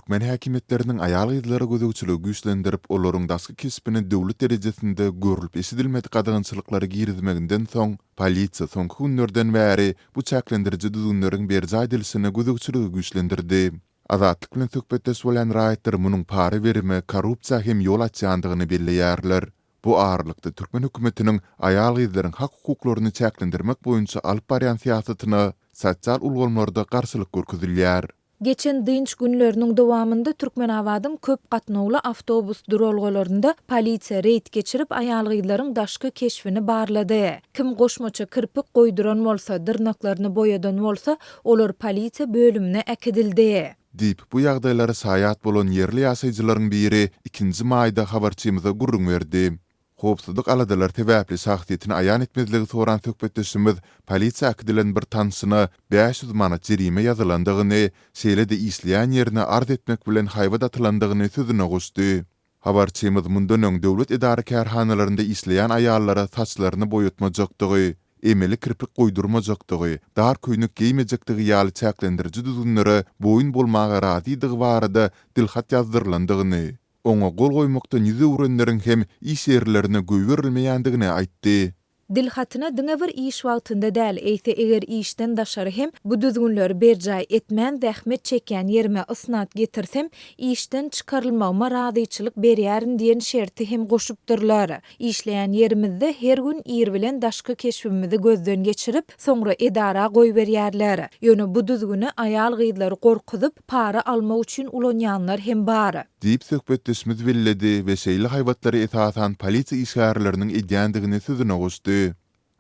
Türkmen häkimiýetleriniň aýal-gyzlara gözegçiligi güýçlendirip, olaryň daşky keşbine döwlet derejesinde görlüp-eşidilmedik gadagançylyklary girizmeginden soň, polisiýa soňky günlerden bäri bu çäklendiriji düzgünleriň berjaý edilişine gözegçiligi güýçlendirdi. Azatlyk bilen söhbetdeş bolýan raýatlar munuň para berime, korrupsiýa hem ýol açýandygyny belleýärler. Bu aralykda, türkmen hökümetiniň aýal-gyzlaryň hak-hukuklaryny çäklendirmek boýunça alyp barýan syýasatyna sosial ulgamlarda garşylyk görkezilýär. Geçen dynç günleriniň dowamynda Türkmenabadyň köp gatnawly awtobus duralgalarynda polisiýa reýd geçirip, aýal-gyzlaryň daşky keşbini barlady. Kim goşmaça kirpik goýduran bolsa, dyrnaklaryny boýadan bolsa, olar polisiýa bölümine äkidildi. Diýip, bu ýagdaýlara şaýat bolan ýerli ýaşaýjylaryň biri ikinji maýda habarçymyza gürrüň berdi. Howpsuzlyk aladalary sebäpli şahsyýetini aýan etmezligi soran söhbetdeşimiz polisiýa äkidilen bir tanşyna 500 manat jerime ýazylandygyny, şeýle-de işleýän ýerine arz etmek bilen haýbat atylandygyny sözüne goşdy. Habarçymyz mundan öň döwlet edara-kärhanalarynda işleýän aýallara saçlaryny boýatmajakdygy, emeli kirpik goýdurmajakdygy, dar köýnek geýmejekdigi ýaly çäklendiriji düzgünlere boýun bolmaga razydygy barada dilhat ýazdyrylandygyny, oňa gol goýmakdan ýüz öwrenleriň hem iş ýerlerine goýberilmeýändigini aýtdy. Dilhatyna diňe bir iş wagtynda däl, eýse eger işden daşary hem bu düzgünleri berjaý etmän zähmet çekýän ýerime ysnat getirsem, işden çykarylmagyma razyçylyk berýärin diýen şerti hem goşupdyrlar. Işleýän ýerimizde her gün ir bilen daşky keşbimizi gözden geçirip, soňra edara goýberýärler. Ýöne bu düzgüni aýal-gyzlary gorkuzyp, para almak üçin ulanýanlar hem bar. Diýip, söhbetdeşimiz belledi we şeýle haýbatlary esasan polisiýa işgärleriniň edýändigini sözüne goşdy.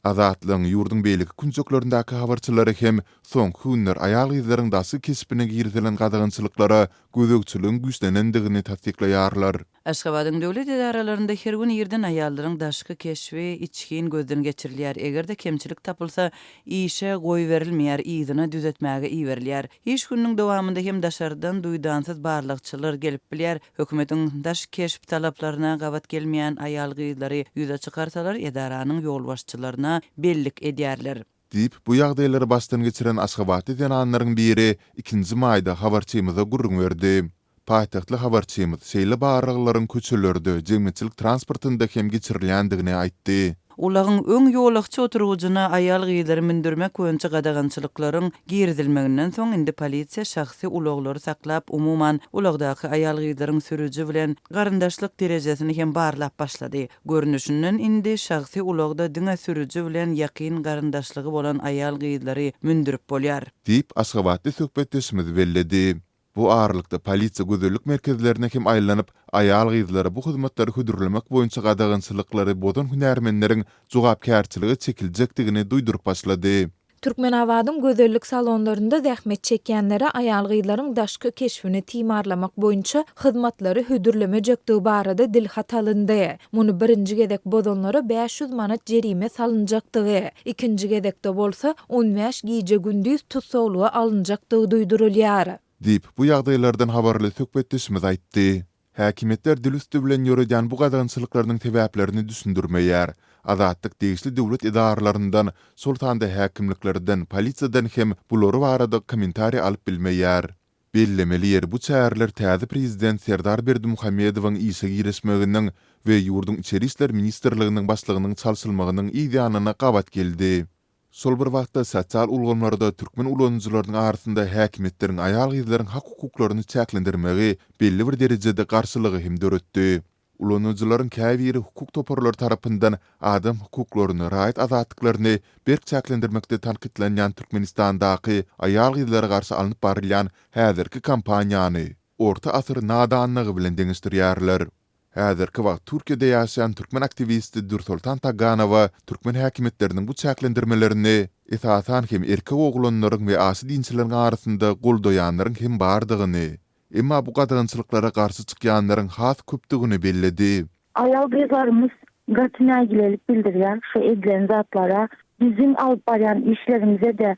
Azatlygyň ýurduň beýleki künjeklerindäki habarçylary hem soňky günler aýal-gyzlaryň daşky keşbine girizilen gadagançylyklara gözegçiligiň güýçlenendigini tassyklaýarlar. Aşgabadyň döwlet edaralarynda her gün irden aýallaryň daşky keşbi içgin gözden geçirilýär. Eger-de kemçilik tapylsa, işe goýberilmeýär, yzyna düzetmäge iberilýär. Iş gününiň dowamynda hem daşardan duýdansyz barlagçylar gelip bilýär. Hökümetiň daş keşp talaplaryna gabat gelmeýän aýal-gyzlary ýüze çykarsalar, edaranyň ýolbaşçylaryna bellik edýärler. Diýip, bu ýagdaýlary başdan geçiren aşgabatly zenanlaryň biri ikinji maýda habarçymyza gürrüň berdi. Paýtagtly habarçymyz şeýle barlaglaryň köçelerde, jemgyýetçilik transportynda hem geçirilýändigini aýtdy. Ulagyň öň ýolagçy oturgyjyna aýal-gyzlary mündürmek boýunça gadagançylyklaryň girizilmeginden soň, indi polisiýa şahsy ulaglary saklap, umuman, ulagdaky aýal-gyzlaryň sürüji bilen garyndaşlyk derejesini hem barlap başlady. Görnüşinden, indi şahsy ulagda diňe sürüji bilen ýakyn garyndaşlygy bolan aýal-gyzlary mündürip bolýar. Diýip, aşgabatly söhbetdeşimiz belledi. Bu aralykda, polisiýa gözellik merkezlerine hem aýlanyp, aýal-gyzlara bu hyzmatlary hödürlemek boýunça gadagançylyklary bozan hünärmenleriň jogapkärçilige çekiljekdigini duýduryp başlady. Türkmenabadyň gözellik salonlarynda zähmet çekýänlere aýal-gyzlaryň daşky keşbini timarlamak boýunça hyzmatlary hödürlemejekdigi barada dilhat alyndy. Muny birinji gezek bozanlara 500 manat jerime salynjakdygy, ikinji gezekde bolsa, on bäş gije-gündiz tussaglyga alynjakdygy duýdurylýar. Diýip, bu ýagdaýlardan habarly söhbetdeşimiz aýtdy. Häkimiýetler dil üsti bilen ýöredýän bu gadagançylyklarynyň sebäplerini düşündirmeýär. Azatlyk degişli döwlet edaralaryndan, şol sanda häkimliklerden, polisiýadan hem bulary barada kommentariý alyp bilmeýär. Bellemeli ýeri, bu çäreler täze prezident Serdar Berdimuhamedowyň işe girişmeginiň we ýurduň Içeri işler ministrliginiň başlygynyň çalşylmagynyň yz ýanyna gabat geldi. Şol bir wagtda, sosial ulgamlarda türkmen ulanyjylarynyň arasynda häkimiýetleriň aýal-gyzlaryň hak-hukuklaryny çäklendirmegi belli bir derejede garşylygy hem döretdi. Ulanyjylaryň käbiri hukuk toparlary tarapyndan adam hukuklaryny, raýat azatlyklaryny berk çäklendirmekde tankytlanýan Türkmenistandaky aýal-gyzlara garşy alnyp barylýan häzirki kampaniýany orta asyr nadanlygy bilen deňeşdirýärler. Häzirki wagt Türkiýede ýaşaýan türkmen aktiwisti Dürsoltan Taganowa türkmen häkimiýetleriniň bu çäklendirmelerini, esasan hem erkek oglanlaryň we aşa dinçileriň arasynda goldaýanlaryň hem bardygyny, Emma bu gadagançylyklara garşy çykýanlaryň has köpdügini belledi. Aýal-gyzlarymyz gaty nägilelik bildirýär şu edilen zatlara. Biziň alyp barýan işlerimize-de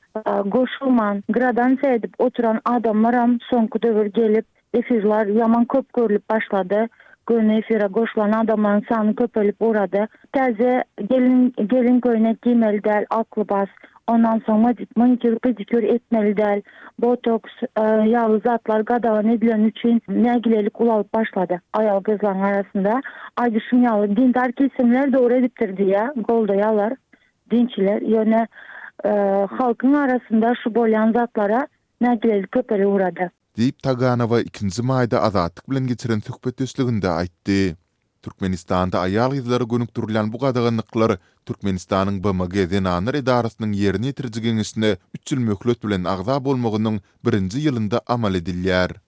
goşulman, gradansiýa edip oturan adamlaram soňky döwür gelip, efirler ýaman köp görlüp başlady. Göni efire goşulan adamlaryň sany köpelip ugrady. Täze gelin gelin köýnek giýmeli däl, ak lybas. Ondan soň manikýur, pedikýur etmeli däl. Botoks ýaly zatlar gadagan edileni üçin nägilelik ulalyp başlady aýal-gyzlaryň arasynda. Aýdyşym ýaly, dindar kesimler dogry edipdir diýýär, goldaýarlar dinçiler. Ýöne halkyň arasynda şu bolýan zatlara nägilelik köpelip ugrady. Diýip, Taganowa ikinji maýda Azatlyk bilen geçiren söhbetdeşliginde aýtdy. Türkmenistanda aýal-gyzlara gönükdirilýän bu gadaganlyklar Türkmenistanyň BMG Zenanlar edarasynyň Ýerine ýetiriji geňeşine üç ýyl möhlet bilen agza bolmagynyň birinji ýylynda amal edilýär.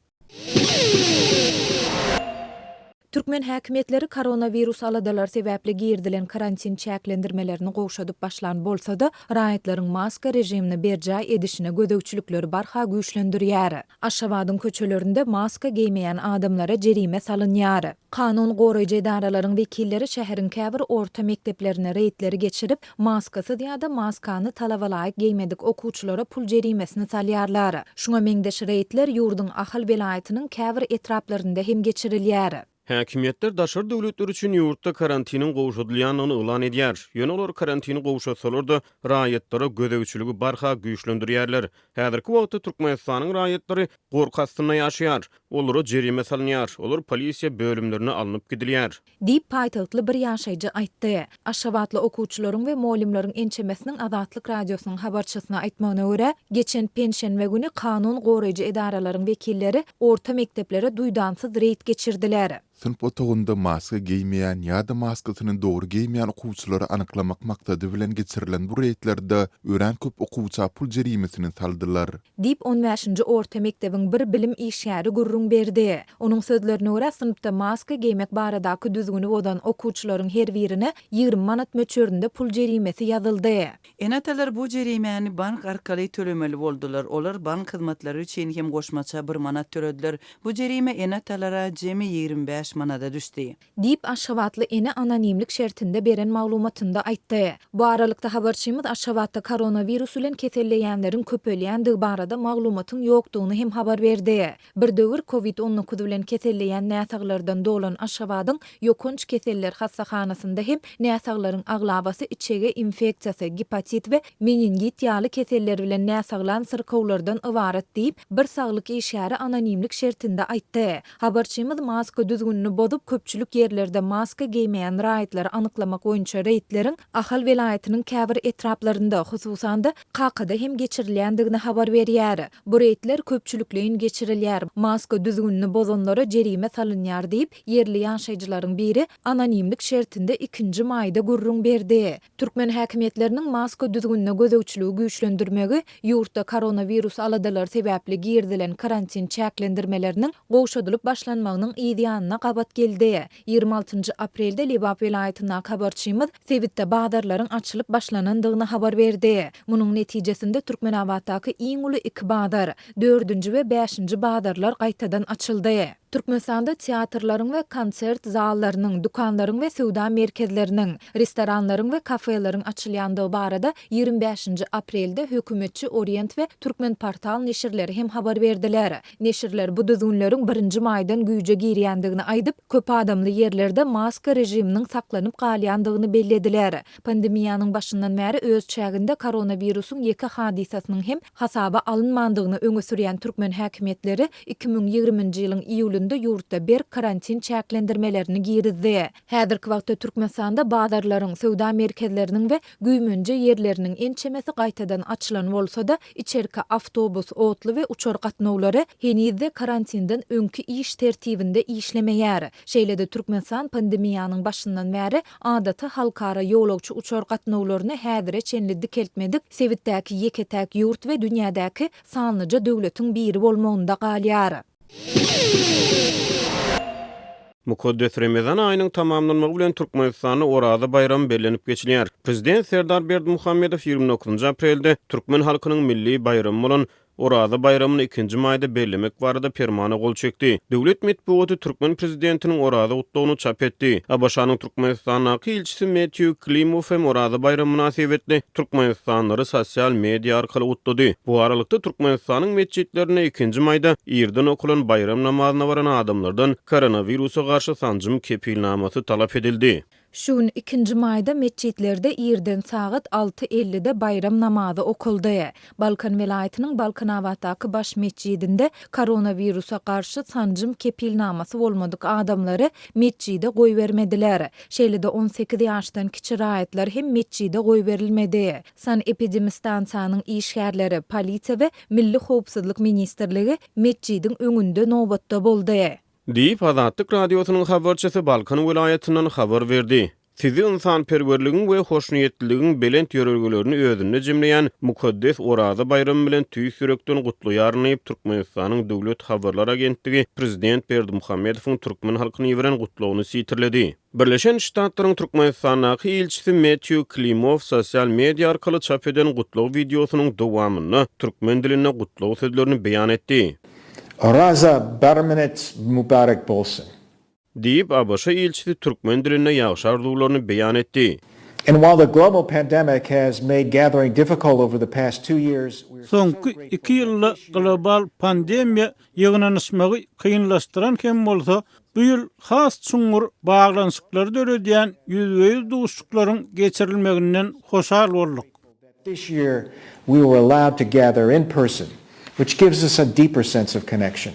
Türkmen häkimiýetleri koronawirus aladalary sebäpli girizilen karantin çäklendirmelerini gowşadyp başlan bolsa-da, raýatlaryň maska režimini berjaý edişine gözegçilikleri barha güýçlendirýär. Aşgabadyň köçelerinde maska geýmeýän adamlara jerime salynýar. Kanun goraýjy edaralaryň wekilleri şäheriň käbir orta mekdeplerine reýdleri geçirip, maskasyz ýa-da maskany talabalaýyk geýmedik okuwçylara pul jerimesini salýarlar. Şuňa meňzeş reýdler ýurduň Ahal welaýatynyň käbir etraplarynda hem geçirilýär. Häkimiýetler daşary döwletler üçin ýurtda karantiniň gowşadylýandygyny yglan edýär. Ýöne olar karantini gowşatsalar-da, raýatlara gözegçiligi barha güýçlendirýärler. Häzirki wagtda Türkmenistanyň raýatlary gorky astynda ýaşaýar. Olara jerime salynýar, olar polisiýa bölümlerine alnyp gidilýär. Diýip, paýtagtly bir ýaşaýjy aýtdy. Aşgabatly okuwçylaryň we mugallymlaryň ençemesiniň Azatlyk Radiosynyň habarçysyna aýtmagyna görä, geçen penşenbe güni kanun goraýjy edaralaryň wekilleri orta mekdeplere duýdansyz reýd geçirdiler. Synp otagynda maska geýmeýän ýa-da maskasyny dogry geýmeýän okuwçylary anyklamak maksady bilen geçirilen bu reýdlerde örän köp okuwça pul jerimesini saldylar. Diýip, on bäşinji orta mekdebiň bir bilim işgäri gürrüň berdi. Onuň sözlerine görä, synpda maska geýmek baradaky düzgüni bozan okuwçylaryň her birine 20 manat möçberinde pul jerimesi ýazyldy. Ene-atalar bu jerimäni bank arkaly tölemeli boldular. Olar bank hyzmatlary üçin hem goşmaça bir manat tölediler. Bu jerime ene-atalara jemi 25 manada düşdi. Diýip, aşgabatly ene anonimlik şertinde beren maglumatynda aýtdy. Bu aralykda, habarçymyz Aşgabatda koronawirus bilen keselleýänleriň köpelýändigi barada maglumatyň ýokdugyny hem habar berdi. Bir döwür Covid 19 bilen keselleýän näsaglardan dolan Aşgabadyň ýokanç keseller hassahanasynda hem näsaglaryň aglabasy içege infeksiýasy, gepatit we meningit ýaly keseller bilen näsaglan syrkawlardan ybarat diýip, bir saglyk işgäri anonimlik şertinde aýtdy. Habarçymyz maska düzgünini bozup, köpçülik ýerlerde maska geýmeýän raýatlary anyklamak boýunça reýdleriň Ahal welaýatynyň käbir etraplarynda, hususan-da, Kakada hem geçirilýändigini habar berýär. Bu reýdler köpçülikleýin geçirilýär, maska düzgünini bozanlara jerime salynýar diýip, ýerli ýaşaýjylaryň biri anonimlik şertinde ikinji maýda gürrüň berdi. Türkmen häkimiýetleriniň maska düzgünine gözegçiligi güýçlendirmegi ýurtda koronawirus aladalary sebäpli girizilen karantin çäklendirmeleriniň gowşadylyp başlanmagynyň yz ýanyna gabat geldi. 26 njy aprelde Lebap welaýatyndaky habarçymyz sebitde bazarlaryň açylyp başlanandygyny habar berdi. Munuň netijesinde Türkmenabatdaky iň uly iki bazar, dördünji we bäşinji bazarlar gaýtadan açyldy. Türkmenistanda teatrlaryň we konsert zallarynyň, dükanlaryň we söwda merkezleriniň, restoranlaryň we kafeleriň açylýandygy barada 25 nji aprelde hökümetçi Orient we Türkmenportal neşirleri hem habar berdiler. Neşirler bu düzgünleriň birinji maýdan güýje girýändigini aýdyp, köp adamly ýerlerde maska režiminiň saklanyp galýandygyny bellediler. Pandemiýanyň başyndan bäri öz çäginde koronawirusyň ýeke hadysasynyň hem hasaba alynmandygyny öňe sürýän türkmen häkimiýetleri 2020-nji ýylyň iýulynda ýurtda berk karantin çäklendirmelerini girizdi. Häzirki wagtda Türkmenistanda bazarlaryň, söwda merkezleriniň we güýmenje ýerleriniň ençemesi gaýtadan açylan bolsa-da, içerki awtobus, otly we uçar gatnawlary heniz-de karantinden öňki iş tertibinde işlemeýär. Şeýle-de Türkmenistan pandemiýanyň başyndan bäri adaty halkara ýolagçy uçar gatnawlaryny häzire çenli dikeltmedik sebitdäki ýeke-täk ýurt we dünýädäki sanlyja döwletiň biri bolmagynda galýar. Mukaddes Remezan aýynyň tamamlanmagy bilen Türkmenistanda Oraza baýramy bellenip geçilýär. Prezident Serdar Berdimuhamedow 29 aprelde türkmen halkynyň milli baýramy bolan Oraza baýramyny ikinji maýda bellemek barada permana gol çekdi. Döwlet metbugaty türkmen prezidentiniň Oraza gutlagyny çap etdi. ABŞ-nyň Türkmenistandaky ilçisi Metýu Klimow hem Oraza baýramy mynasybetli türkmenistanlylary sosial media arkaly gutlady. Bu aralykda, Türkmenistanyň metjitlerinde ikinji maýda irden okalan baýram namazyna baran adamlardan koronawirusa garşy sanjym kepilnamasy talap edildi. Şu gün, ikinji maýda metjitlerde irden sagat alty ellide baýram namazy okaldy. Balkan welaýatynyň Balkanabatdaky baş metjidinde koronawirusa garşy sanjym kepilnamasy bolmadyk adamlary metjide goýbermediler. Şeýle-de 18 ýaşdan kiçi raýatlar hem metjide goýberilmedi. Sanepidemistansiýanyň işgärleri, polisiýa we Milli howpsuzlyk ministrligi metjidiň öňünde nobatda boldy. Diýip, Azatlyk Radiosynyň habarçysy Balkan welaýatyndan habar berdi. Sizi ynsanperwerligiň we hoşniýetliligiň belent ýörelgelerini özünde jemleýän mukaddes Oraza baýramy bilen tüýs ýürekden gutlaýaryn diýip, Türkmenistanyň Döwlet habarlar agentligi prezident Berdimuhamedowyň türkmen halkyna iberen gutlagyny sitirledi. Birleşen Ştatlaryň Türkmenistandaky ilçisi Metýu Klimow sosial media arkaly çap eden gutlag wideosynyň dowamynda türkmen dilinde gutlag sözlerini beýan etdi. Oraza baramynyz mübarek bolsun! Diýip, ABŞ ilçisi türkmen dilinde ýagşy arzuwlaryny beýan etdi. And while the global pandemic has made gathering difficult over the past two years, we are so Soňky grateful iki that ýylda this year global pandemiýa ýygnanyşmagy kynlaşdyran hem bolsa, bu ýyl has çuňňur baglanyşyklary döredýän ýüzbe-ýüz duşuşyklaryň geçirilmeginden hoşal bolduk. that this year we were allowed to gather in person, which gives us a deeper sense of connection.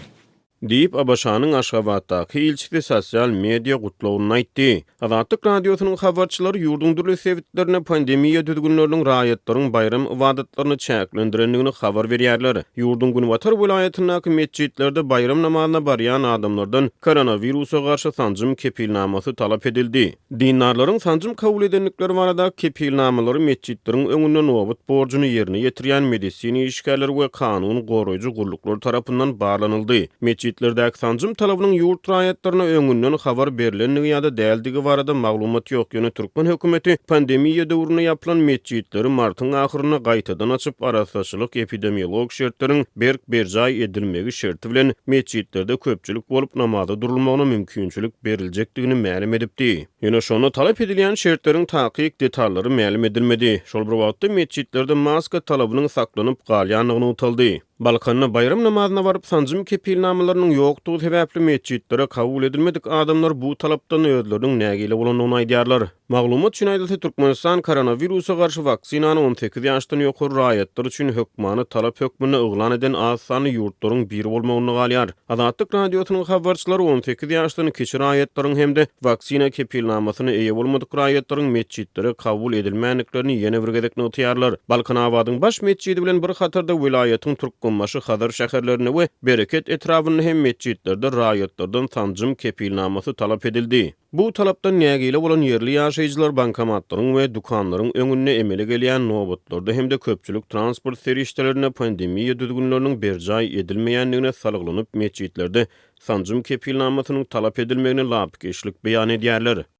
Diýip, ABŞ-nyň Aşgabatdaky ilçisi sosial media gutlagynda aýtdy. Azatlyk Radiosynyň habarçylary ýurduň dürli sebitlerinde pandemiýa düzgünleriniň raýatlaryň baýram ybadatlaryny çäklendirendigini habar berýärler. Ýurduň günbatar welaýatyndaky metjitlerde baýram namazyna barýan adamlardan koronawirusa garşy sanjym kepilnamasy talap edildi. Dindarlaryň sanjym kabul edendikleri baradaky kepilnamalary metjitleriň öňünde nobat borjuny ýerine ýetirýän medisina işgärleri we kanun goraýjy gulluklar tarapyndan barlanyldy. Metjitlerdäki sanjym talabynyň ýurt raýatlaryna öňünden habar berlendigi ýa-da däldigi barada maglumat ýok, ýöne türkmen hökümeti pandemiýa döwründe ýapylan metjitleri martyň ahyrynda gaýtadan açyp, arassaçylyk-epidemiologik şertleriň berk berjaý edilmegi şerti bilen metjitlerde köpçülik bolup namaza durulmagyna mümkinçilik beriljekdigini mälim edipdi. Ýöne şonda talap edilýän şertleriň takyk detallary mälim edilmedi. Şol bir wagtda, metjitlerde maska talabynyň saklanyp galýandygy nygtaldy. Balkanda baýram namazyna baryp, sanjym kepilnamalarynyň ýokdugy sebäpli metjitlere kabul edilmedik adamlar bu talapdan özleriniň nägile bolandygyny aýdýarlar. Maglumat üçin aýdylsa, Türkmenistan koronawirusa garşy waksinany 18 ýaşdan ýokary raýatlar üçin hökmany talap hökmünde yglan eden az sanly ýurtlaryň biri bolmagynda galýar. Azatlyk Radiosynyň habarçylary 18 ýaşdan kiçi raýatlaryň hem-de waksina kepilnamasyna eýe bolmadyk raýatlaryň metjitlere kabul edilmändiklerini ýene bir gezek nygtaýarlar. Balkanabadyň baş metjidi bilen bir hatarda welaýatyň Türkmenbaşy, Hazar şäherlerinde we Bereket etrabynda hem metjitlerde raýatlardan sanjym kepilnamasy talap edildi. Bu talapdan nägile bolan ýerli ýaşaýjylar bankomatlaryň we dükanlaryň öňünde emele gelýän nobatlarda hem-de köpçülik transport serişdelerinde pandemiýa düzgünleriniň berjaý edilmeýändigine salgylanyp, metjitlerde sanjym kepilnamasynyň talap edilmegine lapykeçlik beýan edýärler.